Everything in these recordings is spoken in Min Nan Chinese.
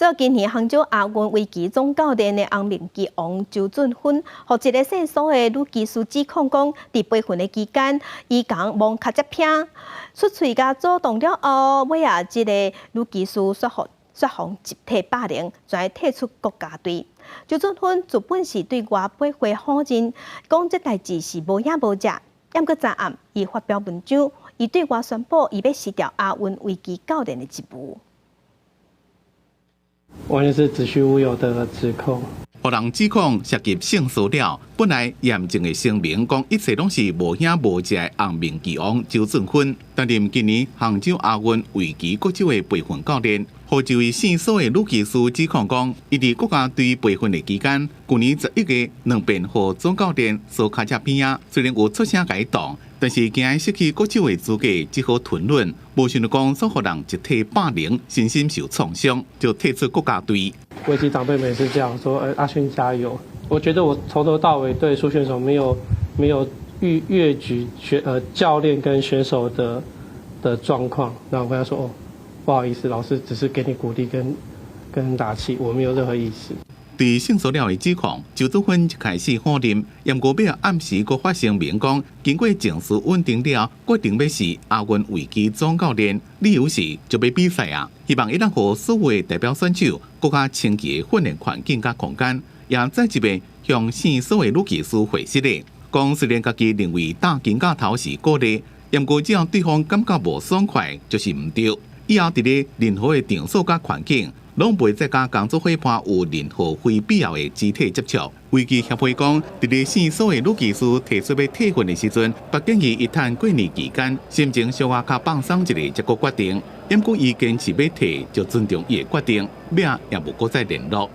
這今年杭州亞運圍棋總教練的洪明基王周俊芬，予一个姓蘇的女技師指控講，佇培訓的期間，伊共摸跤脊骿，出喙共阻動了後，尾仔這个女技師煞予煞予集體霸凌，全退出國家隊。周俊芬自本是對外駁回否認，講這代誌是無影無跡。毋過昨暗，伊發表文章，伊對外宣布，伊欲辭掉亞運圍棋教練的職務。完全是子虛烏有的指控。予人指控涉及性騷擾，本來嚴正的聲明講一切攏是無影無跡的洪明基王周俊芬，擔任今年杭州亞運圍棋國手的培訓教練，予一位姓蘇的女技師指控講，伊佇國家隊培訓的期間，舊年11月兩遍予總教練挲跤脊邊仔，雖然有出聲共伊擋，但是驚失去國手的資格，只好吞忍。無想著講煞予人集體霸凌，身心受創傷，就退出國家隊。圍棋長輩每次這樣說：“阿勳加油！”我覺得我從頭到尾對蘇選手沒有越越舉選教練跟選手的狀況，然後我跟他說：“哦，不好意思，老師只是給你鼓勵跟打氣，我沒有任何意思。” 對性騷擾的指控，周俊芬一開始否認，毋過尾仔暗時閣發聲明講，經過情緒穩定了，決定欲辭亞運圍棋總教練，理由是就欲比賽啊，希望會當予所有代表選手閣較清潔的訓練環境佮空間，也再一遍向姓蘇的女技師解釋咧，講雖然家己認為打肩胛頭是鼓勵，毋過只要對方感覺無爽快，就是毋對。以後佇咧任何的場所佮環境，攏袂再佮工作夥伴有任何非必要的肢體接觸。圍棋協會講，佇咧姓蘇的女技師提出欲退訓的時陣，捌建議伊趁過年期間心情小可較放鬆一下，才閣決定。毋過伊堅持欲退，就尊重伊的決定，尾仔也無閣再聯絡。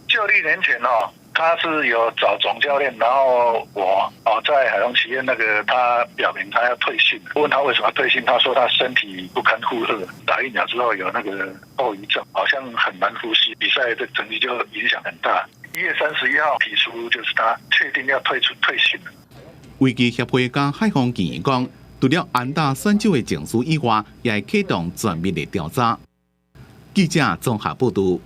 舊曆年前哦，他是有找總教練，然後我哦在海洋企業那個，他表明他要退訓，問他為什麼退訓，他說他身體不堪負荷，打疫苗之後有那個後遺症，好像很難呼吸，比賽的成績就影響很大。1月31號提出，就是他確定要退出退訓。圍棋協會佮海防建議講，除了安打選手的情緒以外，也會啟動全面的調查。記者綜合報導。